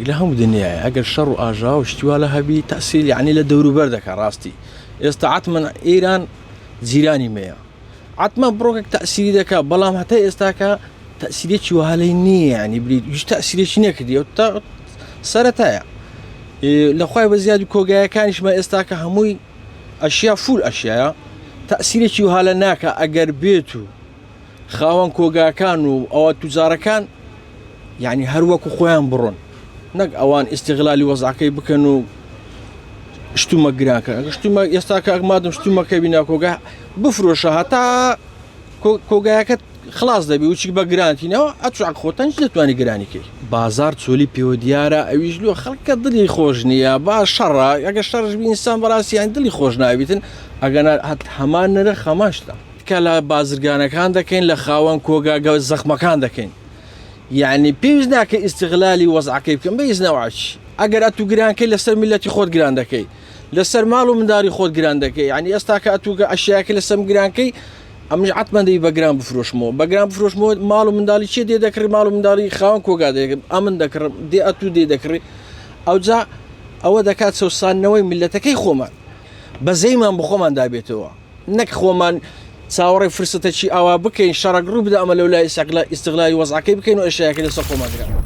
لە هەموو دنیایە ئەگەر شەڕ و ئاژاوە و شتی وا لە هەبی تەسیل یعنی لە دەوروبەر دەکا ڕاستی ئێستا عەتمەن ئێران جیرانی مەیە عەتمەن بڕۆکێک تەسیری دەکا بەڵام هەتا ئێستاکە تەسیرێکی وها لێی نییە یعنی بریت هیچ تەسیرێکی نەکردی ئەو تا سەرەتایە لە خوای بە زیاد و کۆگایەکانیشمە ئێستاکە هەمووی ئەشیا فول ئەشیایە تەسیرێکی وها لە ناکە ئەگەر بێت و خاوەن کۆگاکان و ئەوە توجارەکان یعنی هەر وەکو خۆیان بڕۆن نەک ئەوان ئیسیغلالی وەزعەکەی بکەن و شتومە گرانکە شتومە ئێستا کە مادم شتومەکە بینا کۆگا بفرۆشە هەتا کۆگایەکەت خلاص دەبی وچی بە گرانتینەوە ئەچ خۆتان دەتوانانی گرانی کەی بازار چۆلی پێوە دیارە ئەویش لۆ خەڵکە دڵی خۆش نییە با شەڕە ئەگە شەڕش بی ئینسان بەڕاستیان دڵی خۆش نابیتن ئەگەنا هەمان نرخ هەمان شتە تکا لە بازرگانەکان دەکەین لە خاوەن کۆگا گە زەخمەکان دەکەین یعنی پێویست ناکە ئیستغلالی وەزعەکەی بکەن بە هیچ نەوعەکی ئەگەر ئەتوو گرانکەی لەسەر میلەتی خۆت گران دەکەی لەسەر ماڵ و منداری خۆت گران دەکەی یعنی ئێستا کە ئەتوو کە ئەشیاکە لەسەر گرانکەی ئەمش عەتمەن دەی بە گران بفرۆشمەوە بە گران بفرۆشمەوە ماڵ و منداڵی چێ دێ دەکڕی ماڵ و منداڵی خاوەن کۆگا دەکڕ ئەمن دەکڕم دێ ئەتوو دێ دەکڕی ئەوجا ئەوە دەکات چەوساندنەوەی میلەتەکەی خۆمان بەزەیمان بخۆمان دابێتەوە نەک خۆمان چاوەڕێی فرسەتەکی ئاوا بکەین شەڕەک ڕوو بدا ئەمە لەولای ئیستغلالی وەزعەکەی بکەین و ئەشیاکەی لەسەر خۆمان گران.